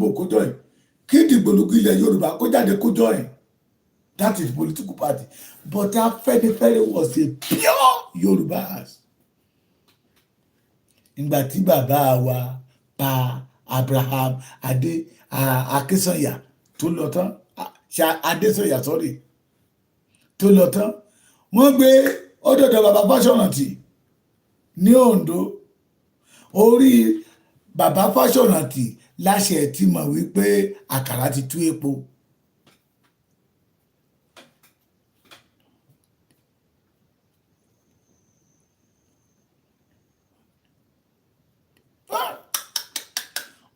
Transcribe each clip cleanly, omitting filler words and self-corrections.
Kó join, kí dìgbòlugi ilẹ̀ Yorùbá kó jáde kó join. That is political party, but Afẹ́nifẹ́re was a pure Yorùbá. Ìgbà tí bàbá wa pa Abraham Adé Akínsànyà tó lọ tán, Adésànyà, sorry, tó lọ tán, wọ́n gbé ọdọọdọ bàbá Fáṣọ̀rántì ní Oǹdó. Orí bàbá Fáṣọ̀rántì láṣẹ tí mọ̀ wípé àkàrà ti tú epo.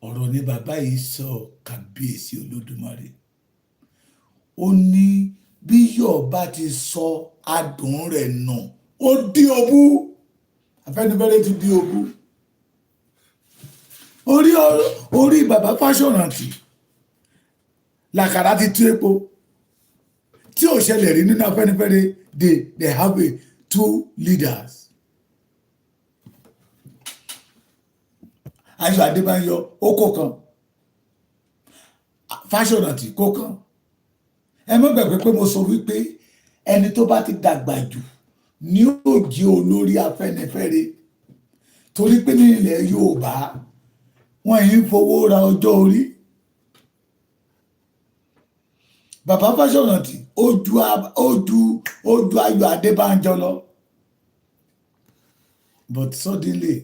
Ọ̀rọ̀ ni bàbá yìí sọ. Kàbíyèsí Olódùmarè, ó ní bí yóò bá ti sọ adùn rẹ̀ nù, ó di òbu. Afẹ́nifẹ́re ti di òbu. Orí bàbá Fáṣọ̀rántì làkàrà ti tú epo tí ò ṣẹlẹ̀ rí nínú Afẹ́nifẹ́re. They have a two leaders. Ayọ̀ Adébáyọ̀ ó kó kan, Fáṣọ̀rántì kó kan. Ẹ má gbàgbé pé mo sọ wípé ẹni tó bá ti dàgbà jù ní ó jẹ́ olórí Afẹ́nifẹ́re, torí pé ní ilẹ̀ Yorùbá, wọ́n yìí ń fowó ra ọjọ́ orí. Bàbá Fáṣọ̀rántì ó ju Ayọ̀ Adébánjọ lọ, but suddenly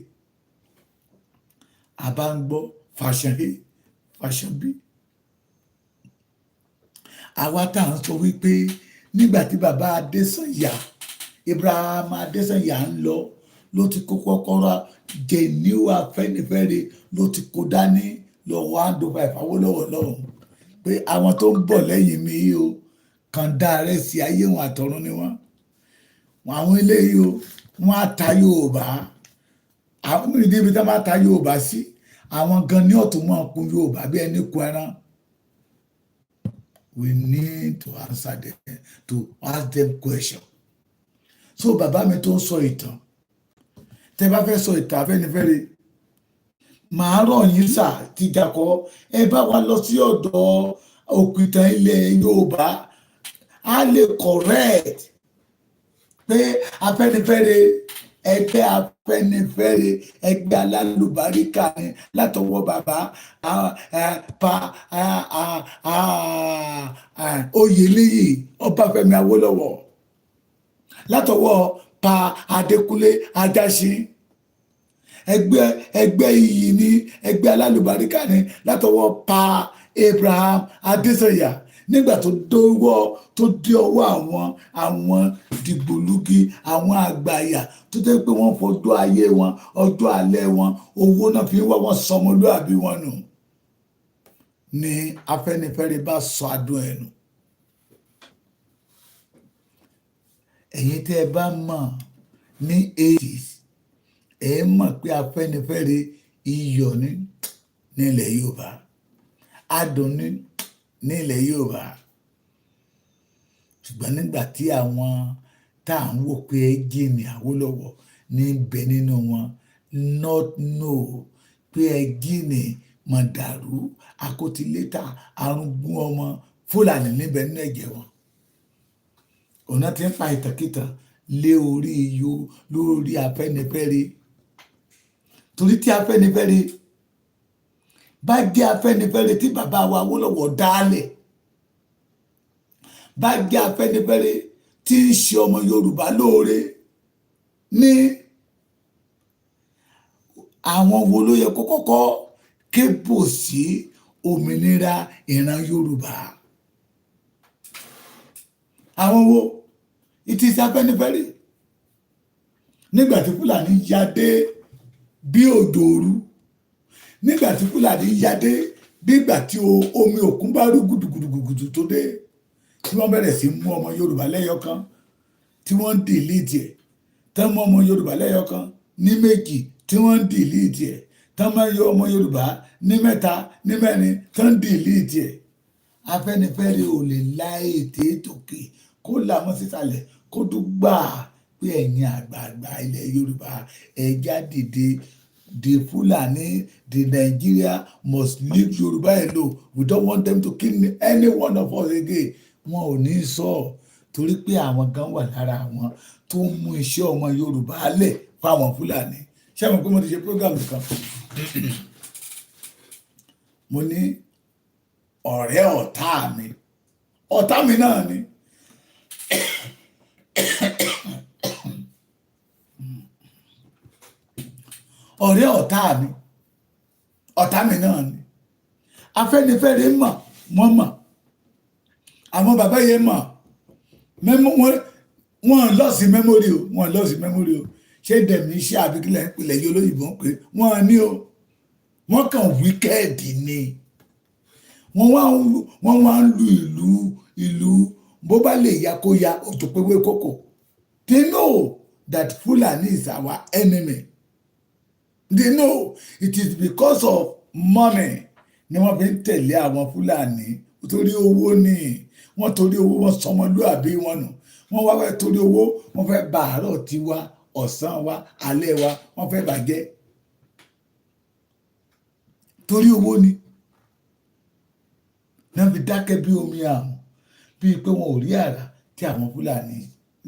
a bá ń gbọ́ faction A, faction B. Àwa tá à ń sọ wípé nígbà tí bàbá Adésànyà, Abraham Adésànyà ń lọ, ló ti kó kọ́kọ́rọ́ genuine Afẹ́nifẹ́re, ló ti kó dání lọ hand over Awólọ́wọ̀ lọ́hùn pé àwọn tó ń bọ̀ lẹ́yìn mi yìí o, kàn dá rẹ̀ sí ayé wọn àtọ̀run ni wọ́n. Àwọn eléyìí o, wọ́n á ta Yorùbá. Àwọn níbi tí wọ́n bá ta Yorùbá sí, àwọn gan ní ọ̀tún máa kun Yorùbá bí ẹni kun ẹran. We need to answer them, to ask them question. So bàbá mi tó ń sọ ìtàn, tẹ́ bá fẹ́ sọ ìtàn Afẹ́nifẹ́re, màá rọ̀ yín sà tìjàkọ́, ẹ bá wa lọ sí ọ̀dọ̀ òpìtàn ilẹ̀ Yorùbá, á lè correct pé Afẹ́nifẹ́re, ẹgbẹ́ Afẹ́nifẹ́re, ẹgbẹ́ alálùbáríkà ni látọwọ́ bàbá pa Oyèníyì Ọbáfẹ́mi Awólọ́wọ̀, látọwọ́ pa Adékúnlé Ajáṣin. Ẹgbẹ́ iyì ní, ẹgbẹ́ alálùbáríkà ni látọwọ́ pa Abraham Adésànyà. Nígbà tó dọwọ́, tó dé ọwọ́ àwọn dìgbòlugi, àwọn àgbàyà tó jẹ́ pé wọ́n fọjọ́ ayé wọn, ọjọ́ alẹ́ wọn, owó náà fi ń wá wọn sọmọlúàbí wọn nù, ní Afẹ́nifẹ́re bá sọ adùn ẹnu. Ẹ̀yin tẹ́ ẹ bá mọ̀ ní 80s, ẹ mọ̀ pé Afẹ́nifẹ́re iyọ̀ ní nílẹ̀ Yorùbá, adùn ní nílẹ̀ Yorùbá. Ṣùgbọ́n nígbà tí àwọn tá à ń wò pé ẹ́jìnì Awólọ́wọ̀ ní bẹ nínú wọn, not know pé ẹ́jìnì mọ̀dàrú akótilétà arúgbó ọmọ Fúlàní níbẹ̀ nínú ẹ̀jẹ̀ wọn, òun náà ti ń pa ìtàkìtàn lé orí iyo lórí Afẹ́nifẹ́re. Torí tí Afẹ́nifẹ́re bá jẹ́ Afẹ́nifẹ́re tí bàbá wa Awólọ́wọ̀ dálẹ̀, bá jẹ́ Afẹ́nifẹ́re tí ń ṣe ọmọ Yorùbá lóore ní, àwọn wo ló yẹ kó kọ́kọ́ kébò sí òmìnira ìran Yorùbá? Àwọn wo? It is Afẹ́nifẹ́re. Nígbà tí Fúlàní ya dé bí òjò òru, nígbà tí Fúlàní ya dé bí ìgbà tí omi òkun bá rú gùdùgùdùgùdù tó dé, tí wọ́n bẹ̀rẹ̀ sí mú ọmọ Yorùbá lẹ́yọ̀kan, tí wọ́n ń delete ẹ̀, tán mú ọmọ Yorùbá lẹ́yọ̀kan ní méjì, tí wọ́n ń delete ẹ̀, tán máa yọ ọmọ Yorùbá ní mẹ́ta, ní mẹ́rin, tán ń delete ẹ̀, Afẹ́nifẹ́re ò lè la ètè tòkè kó làmọ́ sísàlẹ̀ kó tún gbà pé ẹ̀yin àgbààgbà ilẹ̀ Yorùbá, ẹja dìde. The Fulani, the Nigeria must leave Yorùbá alone. We don't want them to kill any one of us again. Wọn ò ní sọ torí pé àwọn kan wà lára àwọn tó ń mú iṣẹ́ ọmọ Yorùbá lẹ̀ fáwọn Fúlàní. Ṣé àwọn pé mo ti ṣe program kan, mo ní ọ̀rẹ́ ọ̀tá mi, ọ̀tá mi náà ni. Ọ̀rẹ́ ọ̀tá mi, ọ̀tá mi náà ni. Afẹ́nifẹ́re mọ̀, wọ́n mọ̀, àwọn bàbá yẹn mọ̀. Wọ́n lose memory o, wọ́n lose memory o. Ṣé dementia àbíkílẹ̀ ìpìlẹ̀ yìí olóyìnbó ń pè wọ́n ní o? Wọ́n kàn wicked ni. Wọ́n wá ń lu ìlú ìlú, bó bá lè ya kó ya òjò péwé kókò. They know that Fulani is our enemy. They know it is because of money ni wọ́n fi ń tẹ̀lé àwọn Fúlàní. Torí owó ni wọ́n, torí owó wọ́n sọmọlúàbí wọn nù. Wọ́n wá fẹ́ torí owó, wọ́n fẹ́ bà àárọ̀ tiwa, ọ̀sán wa, alẹ́ wa, wọ́n fẹ́ bàjẹ́ torí owó ni. Náà fi dákẹ́ bí omi àrùn, bíi pé wọn ò rí àrà tí àwọn Fúlàní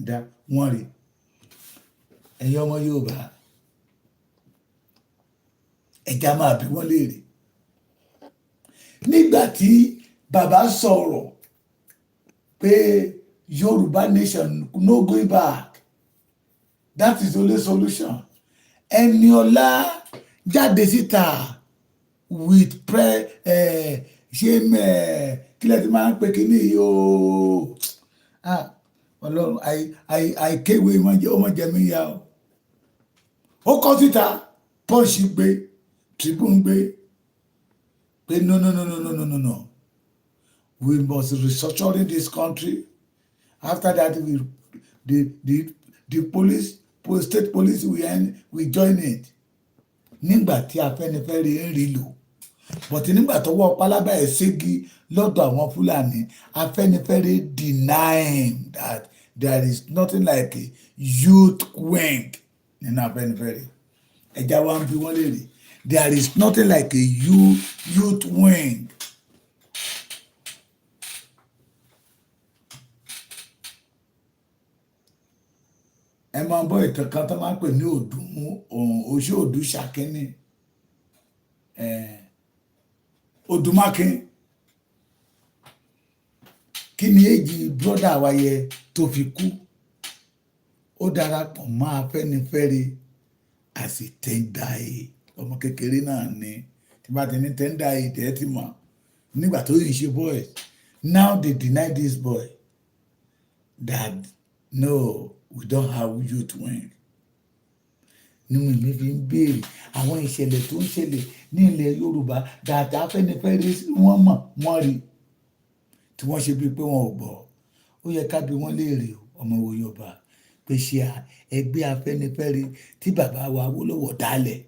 dá. Wọ́n rí. Ẹ̀yin ọmọ Yorùbá, ẹja máa bí wọ́n léèrè. Nígbà tí bàbá sọ̀rọ̀ pé Yorùbá nation, no going back, that is the only solution, Ẹniọlá jáde síta with pre ṣé kílẹ̀ tí máa ń pè kíní yìí o? Ah, Ọlọ́run, àìkéwé ọmọ jẹ mí ya o. Ó kọ síta, Punch gbé, Tribune gbé pé no, no, no, no, no, no, no, no, we must restructuring this country. After that, we the police, state police, we end, we join it. Nígbà tí Afẹ́nifẹ́re ń rí lò, but nígbà tọ́wọ́ pálábá ẹ̀ ségi lọ́dọ̀ àwọn Fúlàní, Afẹ́nifẹ́re denying that there is nothing like a youth wing nínú Afẹ́nifẹ́re. Ẹja wa ń bi wọ́n léèrè, there is nothing like a youth wing. Ẹ máa ń bọ́ ìtàn kan tó máa ń pè ní Òdùmú oṣù Òdù Ṣàkínní, Odùmákin. Kí ni èjì brother wa yẹ tó fi kú? Ó darapọ̀ mọ́ Afẹ́nifẹ́re àti tẹ́ńdáì. Ọmọ kékeré náà ni. Tí bá ti ní tẹ́ńdáì tẹ́ ti mọ̀ nígbà tó yìí ṣe boy. Now they deny this boy that no, we don't have youth wing. Nínú mi fi ń béèrè àwọn ìṣẹ̀lẹ̀ tó ń ṣẹlẹ̀ ní ilẹ̀ Yorùbá dáadáa, Afẹ́nifẹ́re wọ́n mọ̀, wọ́n rí tí wọ́n ṣe bíi pé wọn ò gbọ́. Ó yẹ ká bi wọ́n léèrè, ọmọ wo Yorùbá, pé ṣe ẹgbẹ́ Afẹ́nifẹ́re tí bàbá wa Awólọ́wọ̀ dálẹ̀,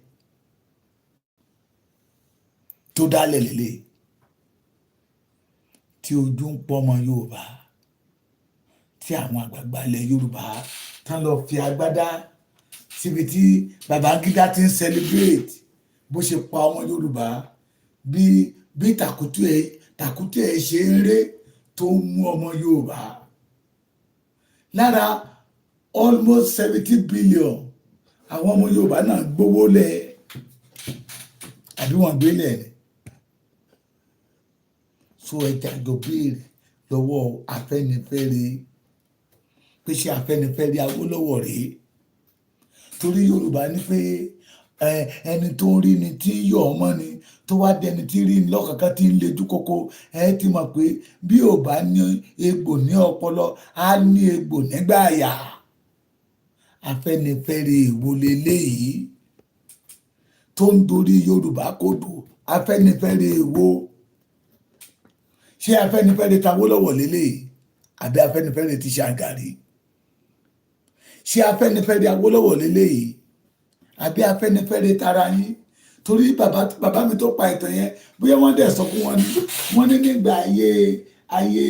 tó dálẹ̀ lélẹ̀, tí ojú ń pọ́ ọmọ Yorùbá, tí àwọn àgbààgbà ilẹ̀ Yorùbá tán lọ fi agbádá síbi tí Babangida ti ń celebrate bó ṣe pa ọmọ Yorùbá, bí tàkútù ẹ̀ ṣe ń ré tó ń mú ọmọ Yorùbá lára. Almost 70 billion àwọn ọmọ Yorùbá náà gbowó lẹ̀, àbí wọ́n gbé lẹ̀ ni. So ẹja jọ béèrè lọ́wọ́ Afẹ́nifẹ́re pé ṣé Afẹ́nifẹ́re Awólọ́wọ̀ rèé? Torí Yorùbá ní pé ẹni tó ń rí ni tí ń yọ̀ ọmọ ni, tó wá dẹni tí rí ni lọ́kànkán tí ń lejú kókó, ẹ ti mọ̀ pé bí ò bá ní egbò ní ọpọlọ, á ní egbò nígbà àyà. Afẹ́nifẹ́re èwo leléyìí tó ń dorí Yorùbá kodò? Afẹ́nifẹ́re èwo? Ṣé Afẹ́nifẹ́re tAwólọ́wọ̀ leléyìí, àbí Afẹ́nifẹ́re ti Ṣàgàrí? Ṣé Afẹ́nifẹ́re Awólọ́wọ̀ leléyìí, àbí Afẹ́nifẹ́re tara yín? Torí bàbá bàbá mi tó pa ìtàn yẹn, bóyá wọ́n dẹ̀ sọ fún wọn ní, wọ́n ní nígbà ayé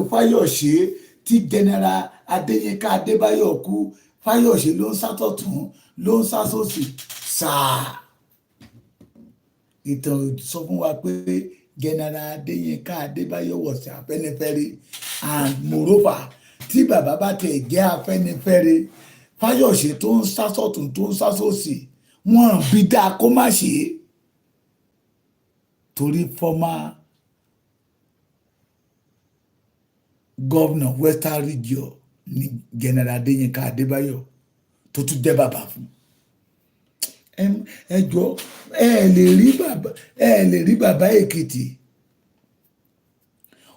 Fáyọ̀ṣe tí General Adéyínká Adébáyọ̀ kú, Fáyọ̀ṣe ló ń sátọ̀tún. ló ń sá sósì sáà. Ìtàn sọ fún wa pé General Adéyínká Adébáyọ̀ was Afẹ́nifẹ́re. And moreover, tí bàbá bá tẹ̀ jẹ́ Afẹ́nifẹ́re, Fáyọ̀ṣe tó ń sá sọ́tún, tó ń sá sósì, wọ́n bí dáa kó má ṣe é, torí former governor Western Region ní General Adéyínká Adébáyọ̀ tó tún jẹ́ bàbá fún. Ẹ jọ, ẹ lè rí bàbá Èkìtì,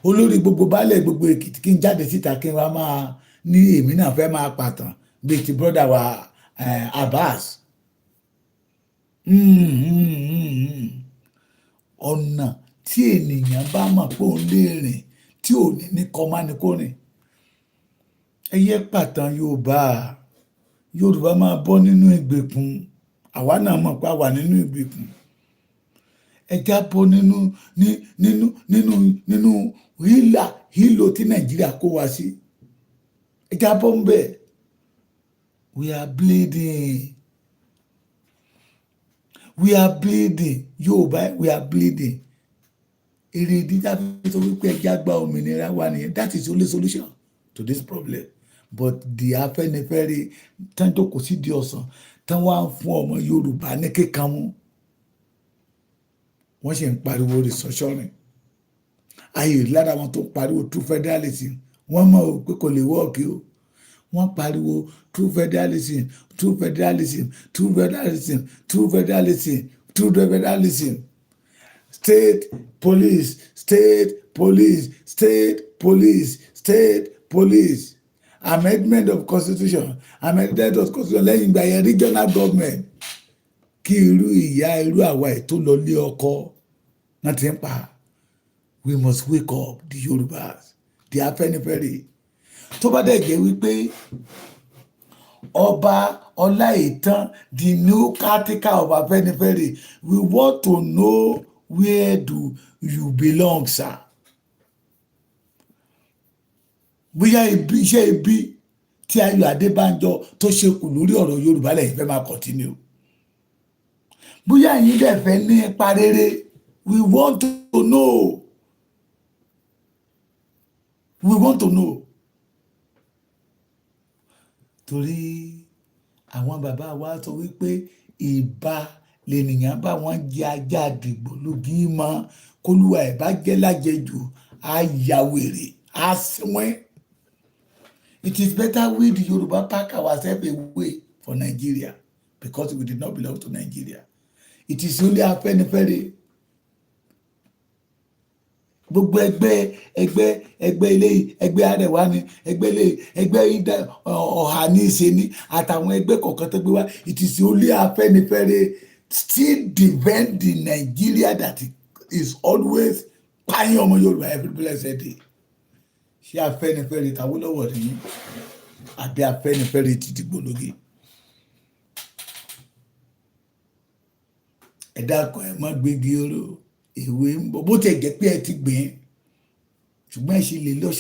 olórí gbogbo baálẹ̀ gbogbo Èkìtì, kí n jáde síta kí n wá máa ní èmi náà fẹ́ máa pàtàn bíi ti brother wa Abbas. Ọ̀nà tí ènìyàn bá mọ̀ pé òun lè rìn tí ò ní ní kọ́má ni kó rìn. Ẹ yé pàtàn Yorùbá. Yorùbá máa bọ́ nínú ìgbèkùn. Àwa náà mọ̀ pé a wà nínú ìgbèkùn. Ẹ já bọ́ nínú ní nínú nínú nínú hílà hílò tí Nàìjíríà kó wa sí. Ẹ já bọ́ ń bẹ̀. We are bleeding, we are bleeding. Yorùbá, we are bleeding. Èrè ìdí tá a fi sọ wípé ẹ já gba òmìnira wa nìyẹn. That is the only solution to this problem. But the Afẹ́nifẹ́re tán jókòó sí di ọ̀sán, tán wá ń fún ọmọ Yorùbá ní kíkan mú, wọ́n sì ń pariwo restructuring. Ayé lára wọn tó ń pariwo true federalism, wọ́n mọ̀ pé kò lè work o. Wọ́n pariwo true federalism, true federalism, true federalism, true federalism, true federalism, state police, state police, state police, state police, amendment of constitution, amendment of constitution. Lẹ́yìn ìgbà yẹn, regional government. Kí irú ìyá irú àwa ẹ̀ tó lọ lé ọkọ náà ti ń pa. We must wake up, the Yorùbás, the Afẹ́nifẹ́re. Tó bá dẹ̀ jẹ́ wípé Ọba Ọláìtàn, the new caretaker of Afẹ́nifẹ́re, we want to know where do you belong, sir. Bóyá ibi iṣẹ́ ibi tí Ayọ̀ Adébánjọ tó ṣe kù lórí ọ̀rọ̀ Yorùbá lẹ́yìn fẹ́ máa continue, bóyá ẹ̀yin dẹ̀ fẹ́ ní ipa rere, we want to know, we want to know. Torí àwọn bàbá wa sọ wípé ìbá lènìyàn bá wọn jẹ ajá àdìgbò lógi mọ, kólúwa ẹ̀ bá jẹ́ lájẹjù, á ya wèrè, á sínwín. It is better we the Yoruba pack ourselves away for Nigeria, because we did not belong to Nigeria. It is only Afẹ́nifẹ́re, gbogbo ẹgbẹ́ ẹgbẹ́ ẹgbẹ́ ilé, ẹgbẹ́ Arẹwà ni, ẹgbẹ́ ilé, ẹgbẹ́ ọ̀hà ní í ṣe ní àtàwọn ẹgbẹ́ kọ̀ọ̀kan tó gbé wá. It is only Afẹ́nifẹ́re still defend the Nigeria that is always pààyàn ọmọ Yorùbá every blessed day. Ṣé Afẹ́nifẹ́re tàwólọ́wọ̀ ní àbí Afẹ́nifẹ́re ti dìgbòlógè? Ẹ dákun, ẹ má gbégi oró, èwe ń bọ̀. Bó tiẹ̀ jẹ́ pé ẹ ti gbìn, ṣùgbọ́n ẹ ṣe lè lọ.